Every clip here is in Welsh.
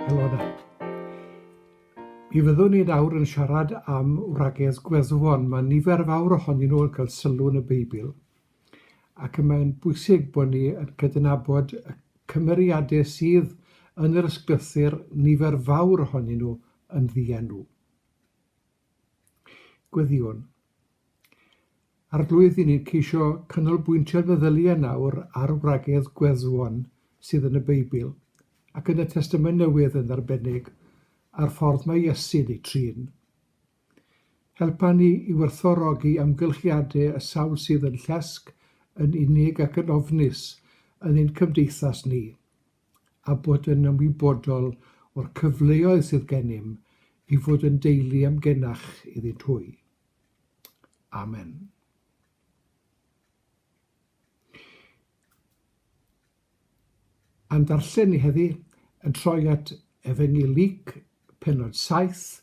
Helo 'na. Mi fyddwn ni nawr yn siarad am wragedd gweddwon. Mae nifer fawr ohonyn nhw yn cael sylw yn y Beibl, ac y mae'n bwysig bod ni yn cydnabod y cymeriadau sydd yn yr Ysgrythur, nifer fawr ohonyn nhw yn ddienw. Gweddïwn. Arglwydd, i ni'n ceisio canolbwyntio'n meddyliau nawr ar wragedd gweddwon sydd yn y Beibl, ac yn y Testament Newydd yn arbennig, a'r ffordd mae Iesu'n eu trin. Helpa ni i werthfawrogi amgylchiadau y sawl sydd yn llesg, yn unig ac yn ofnus yn ein cymdeithas ni. a bod yn ymwybodol o'r cyfleoedd sydd gennym i fod yn deulu amgenach iddynt hwy. Amen. A'n darllen ni heddi yn troi at Efengyl Luc, pennod 7,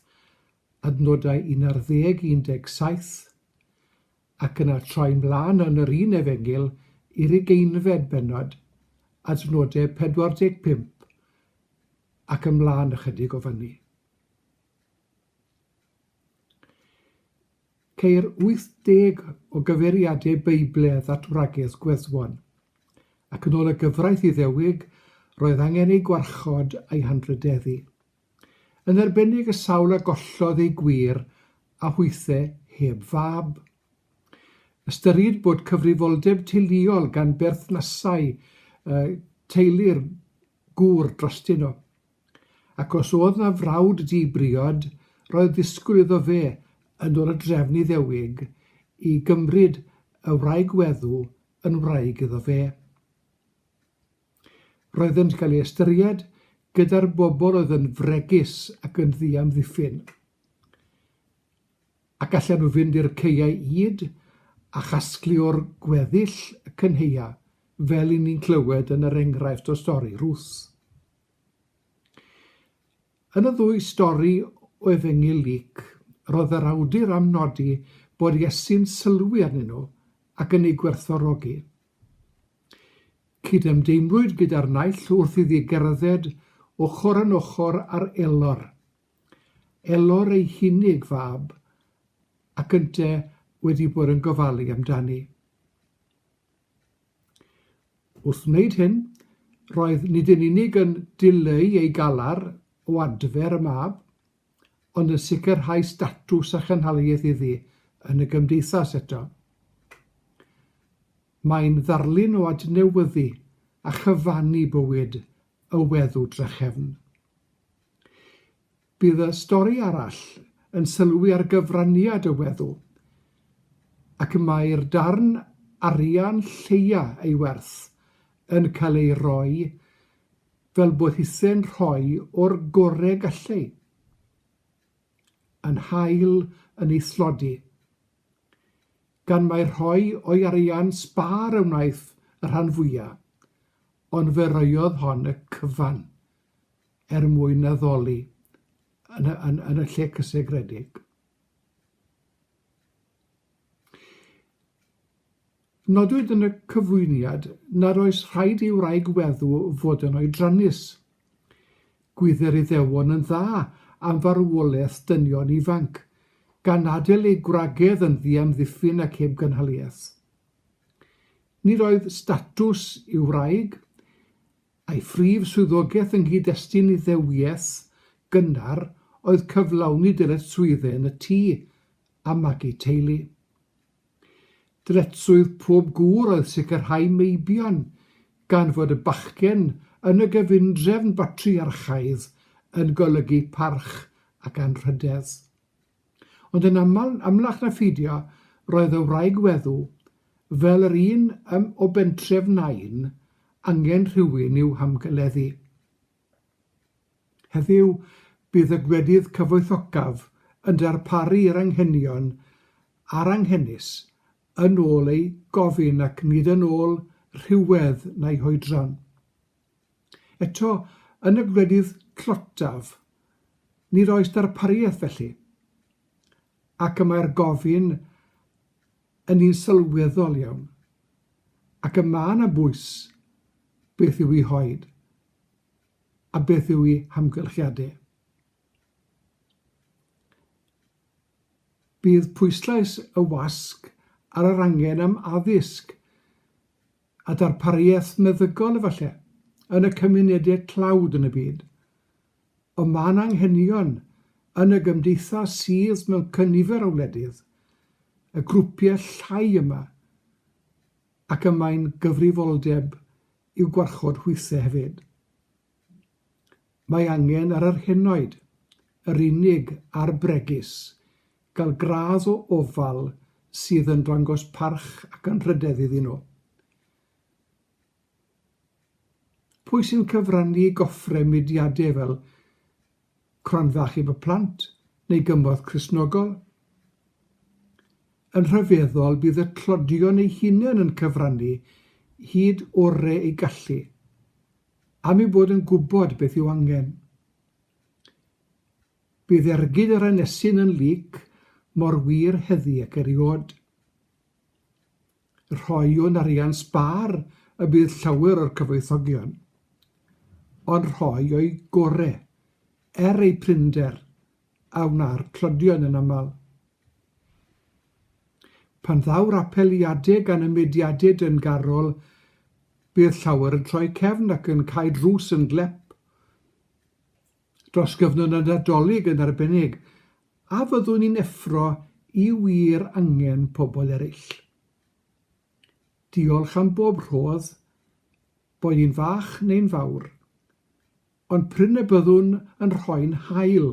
adnodau 11 i 17, ac yna troi mlaen yn yr un Efengyl i'r ugeinfed bennod, adnodau 45 ac ymlaen ychydig o fyny. Ceir 80 o gyfeiriadau Beibledd at wragedd gweddwon, ac yn ôl y gyfraith Iddewig roedd angen eu gwarchod a'u hanrhydeddu. Yn arbennig y sawl a gollodd eu gwir a hwythe heb fab. Ystyrid bod cyfrifoldeb teuluol gan berthnasau teulu'r gŵr drostyn nhw. Ac os oedd 'na frawd di-briod, roedd disgwyl iddo fe, yn ôl y drefn Iddewig, i gymryd y wraig weddw yn wraig iddo fe. Roeddent cael ei ystyried gyda'r bobl oedd yn fregus ac yn ddiamddiffyn. Ac allan nhw fynd i'r caeau ŷd a chasglu o'r gweddill y cynhaea, fel i ni'n clywed yn yr enghraifft o stori Ruth. Yn y ddwy stori o Efengyl Luc, roedd yr awdur am nodi bod Iesu'n sylwi arnyn nhw ac yn eu gwerthfawrogi. Cydymdeimlwyd gyda'r naill wrth iddi gerdded ochr yn ochr â'r Elor, Elor ei hunig fab, ac ynte wedi bod yn gofalu amdani. Wrth wneud hyn, roedd nid yn unig yn dileu ei galar o adfer y mab, ond yn sicrhau statws a chynhaliaeth iddi yn y gymdeithas eto. Mae'n ddarlun o adnewyddu a chyfannu bywyd y weddw drachefn. Bydd y stori arall yn sylwi ar gyfraniad y weddw, ac y mae'r darn arian lleia ei werth yn cael ei roi fel bod hithe'n rhoi o'r gore gallai, yn hael yn ei thlodi. Gan mai rhoi o'i arian sbâr y wnaeth y rhan fwya', ond fe roiodd hon y cyfan er mwyn addoli yn y, yn, yn y lle cysegredig. Nodwyd yn y cyflwyniad nad oes rhaid i wraig weddw fod yn oedrannus. Gwydde'r Iddewon yn dda am farwolaeth dynion ifanc, gan adael eu gwragedd yn ddiamddiffyn ac heb gynhaliaeth. Nid oedd statws i'w wraig, a'i phrif swyddogaeth yng nghyd-destun Iddewiaeth gynnar oedd cyflawni dyletswyddau yn y tŷ a magu teulu. Dyletswydd pob gŵr oedd sicrhau meibion, gan fod y bachgen yn y gyfundrefn batriarchaidd yn golygu parch ac anrhydedd. Ond yn aml, amlach na pheidio, roedd y wraig weddw, fel yr un ym o bentref Nain, angen rhywun i'w hamgyleddu. Heddiw, bydd y gwledydd cyfoethocaf yn darparu i'r anghenion a'r anghenus yn ôl eu gofyn ac nid yn ôl rhywedd na'u hoedran. Eto, yn y gwledydd tlotaf, nid oes darpariaeth felly, ac y mae'r gofyn. yn un sylweddol iawn, ac y mae 'na bwys beth yw eu hoed a beth yw eu hamgylchiadau. Bydd pwyslais y wasg ar yr angen am addysg a darpariaeth meddygol efallai yn y cymunedau tlawd yn y byd. Ond mae 'na anghenion yn y gymdeithas sydd mewn cynifer o wledydd, y grwpiau llai yma, ac y mae'n gyfrifoldeb i'w gwarchod hwythau hefyd. Mae angen ar yr henoed, yr unig a'r bregus, gael gradd o ofal sydd yn dangos parch ac anrhydedd iddyn nhw. Pwy sy'n cyfrannu i goffre mudiadau fel Cronfa Achub y Plant neu Gymorth Cristnogol? Yn rhyfeddol, bydd y tlodion eu hunain yn cyfrannu hyd ore eu gallu, am eu bod yn gwybod beth yw angen. Bydd ergyd yr anesyn yn leak mor wir heddi ac eriôd. Rhoi o'n arian sbâr y bydd llawer o'r cyfoethogion, ond rhoi o'i gore, er eu prinder, a wna'r tlodion yn aml. Pan ddaw'r apeliadau gan y mudiadau dyngarol, bydd llawer yn troi cefn ac yn cau drws yn glep. Dros gyfnod y Nadolig yn arbennig, a fyddwn ni'n effro i wir angen pobl eraill? Diolch am bob rhodd, boed hi'n fach neu'n fawr. Ond prin y byddwn yn rhoi'n hael,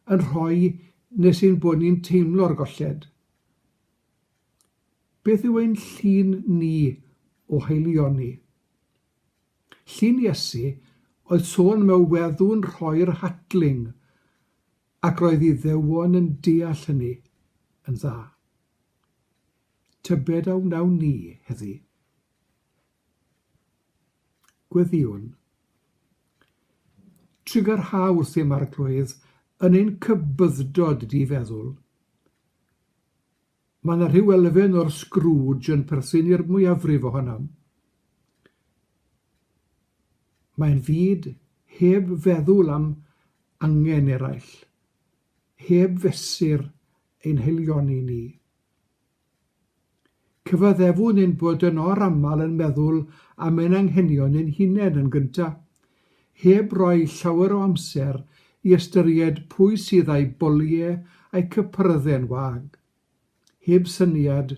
yn rhoi nes ein bod ni'n teimlo'r golled. Beth yw ein llun ni o haelioni? Llun Iesu oedd sôn mewn weddw'n rhoi'r hatling ac roedd Iddewon yn deall hynny yn dda. Tybed a wnawn ni heddi? Gweddïwn. Trugarha wrthym, Arglwydd, yn ein cybyddod di-feddwl. Mae 'na rhyw elfen o'r Scrooge yn perthyn i'r mwyafrif ohonom. Mae'n fyd heb feddwl am angen eraill, heb fesur ein haelioni ni. Cyfaddefwn ein bod yn or-aml yn meddwl am ein anghenion ein hunain yn gyntaf, heb roi llawer o amser i ystyried pwy sydd â'i boliau a'i cypyrddau'n wag, heb syniad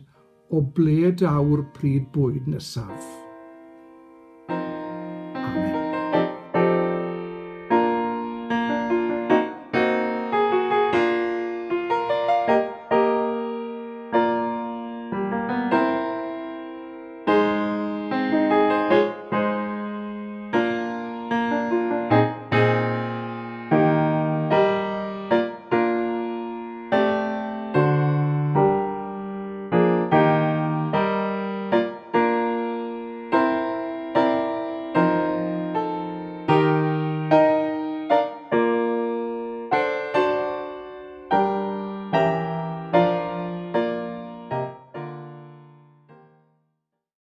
o ble daw'r pryd bwyd nesaf.